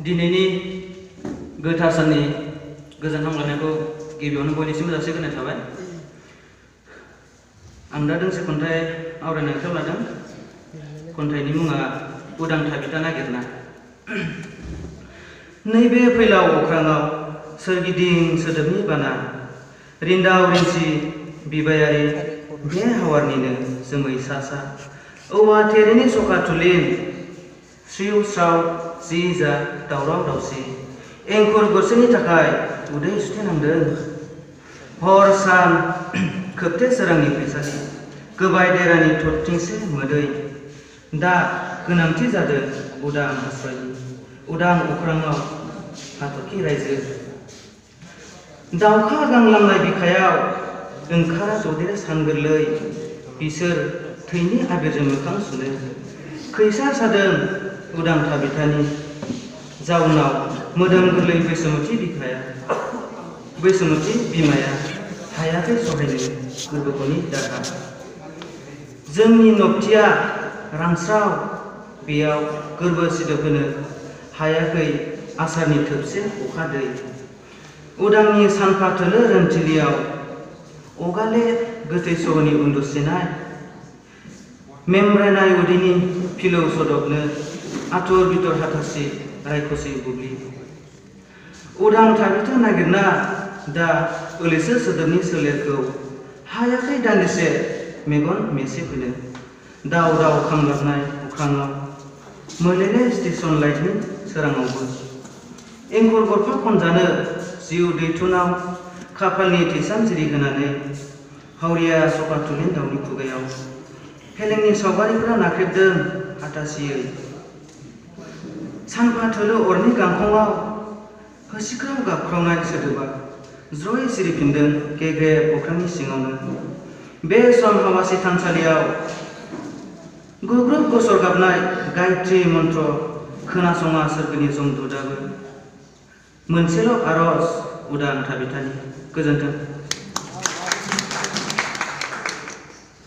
दिनैनि गोथार साननि गोजोन हामलायनायखौ गिबियावनो बयनिसिमबो जासिग्रोनाय थाबाय। आं दा दोंसे खन्थाइ आवरायनो आखायाव लादों। खन्थाइनि मुङा उदां थाबिथा नागिरना। नैबे फैलाव अख्राङाव सोरगिदिं सोदोबनि बाना, रिन्दाव रिन्सि बिबायारि बे हावारनिनो जोमै सा सा, औवा थेरेनि सखा थुलिन स्रिउ स्राव जि जा दावराव दावसि, एंखुर गरसेनि थाखाय उदै सुथेनांदों। हर सान खोबथे सोरांनि फैसालि, गोबाय देरानि थरथिंसे मोदै, दा गोनांथि जादों उदां आश्रयनि, उदां अख्राङाव हाथरखि रायजो। दावखा गांलांनाय बिखायाव ओंखारा ददेर सान गोरलै, बिसोर थैनि आबिरजों मोखां सुनो। खैसार सादों उदां थाबिथानि जाउनाव मोदोम गोरलै बैसोमुथि बिमाया हायाखै सहायनो गोरबोखौनि दाहा। जोंनि नबथिया रानस्राव, बेयाव गोरबो सिदोब होनो हायाखै आसारनि थोबसे अखा दै। उदांनि सानफा थोलो रोनथिलियाव अगाले गोथै सहनि उन्दुसेनाय, मेमब्रायनाय उदैनि फिलौ सदबनो आथुर बिथर हाथारसि रायखसि बुब्लि। उदां थाबिथा नागिरना दा ओलैसो सोदोबनि सोलेरखौ हायाखै दान्दिसे मेगन मेसेफैनो। दाव दाव खामग्लाबनाय अख्राङाव मोलेले स्टेसन लाइटनि सोराङावबो एंखुर गरफा खनजानो जिउ दैथुनाव खाफालनि थैसाम जिरि होनानै हावरिया सखा थुलिन दाउनि खुगायाव फेलेंनि सावगारिफोरा नाख्रेबदों हाथासियै। सानफा थोलो अरनि गांखंआव होसिख्राव गाबख्रावनाय सोदोबा ज्रय सिरिफिनदों गेग्रेब अख्रांनि सिङावनो। बे सम हावासि थानसालियाव गुग्रुब गसर गाबनाय गायत्री मन्त्र खोनासङा सोरगोनि जमदुदाबो। मोनसेल' आरज उदां थाबिथानि। गोजोन्थों।